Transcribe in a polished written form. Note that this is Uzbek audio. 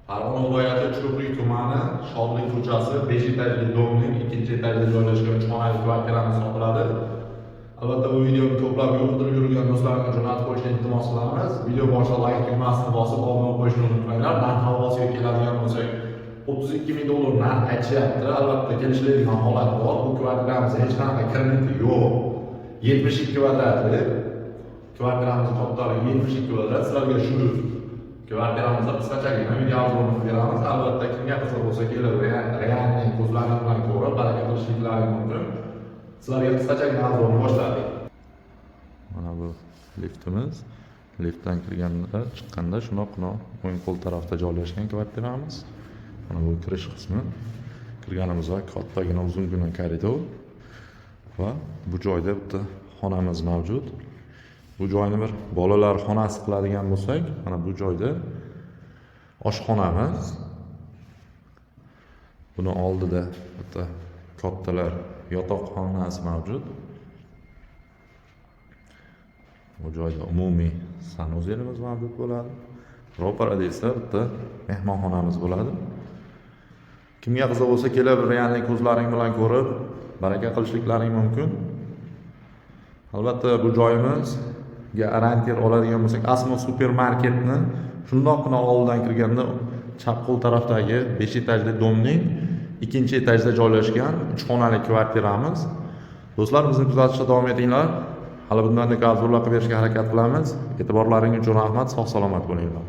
Farg'ona viloyati Ko'prik tumani, Shodlik ko'chasi, 5 etajli domning ikkinchi etajida joylashgan 3 xonali kvartiramiz sotiladi. Albatta, bu videoni ko'plab yo'q yurgan do'stlarimga jo'natib qo'yishni iltimos qilamiz. Video boshida layk tugmasini bosib, obuna qo'yishni unutmanglar. Narx navosiga keladigan bo'lsak, 32 ming dollar narx aytishyapti. Albatta, kelishiladigan holat bor. Bu kvartiramizda hech qanaqa krediti yo'q. 72 kvadratli. Kvartiramiz kattaligi 72 kvadrat. Sizlarga shu kvartiramizda qisqachagina video обзор ini beramiz. Albatta, kimga qiziq bo'lsa, kelib реальный ko'zlaring bilan ko'rib, baraka qilishliklari mumkin. Sizlarga qisqachagina обзор ni boshladik. Mana bu liftimiz. Liftdan kirganda, chiqqanda shundoqqina o'ng qo'l tarafda joylashgan kvartiramiz. Mana bu kirish qismi. Kirganimizda kattagina, uzungina koridor va bu joyda bitta xonamiz mavjud. Bu joyni bir bolalar xonasi qiladigan bo'lsak, mana bu joyda oshxonamiz. Buni oldida bitta kattalar yotoqxonasi mavjud. Bu joyda umumiy санузел imiz mavjud bo'ladi. Ro'parada esa bitta mehmonxonamiz bo'ladi. Kimga qiziq bo'lsa, kelib реальный ko'zlaring bilan ko'rib, baraka qilishliklaring mumkin. Albatta, bu joyimizga ориентир oladigan bo'lsak, Asmo supermarketni shundoqqina oldidan kirganda chap qo'l tarafdagi 5 etajli domning ikkinchi etajida joylashgan 3 xonali kvartiramiz. Do'stlar, bizni kuzatishda davom etinglar. Hali bundan ko'p обзор lar qilib berishga harakat qilamiz. E'tiborlaring uchun rahmat, sog' salomat bo'linglar.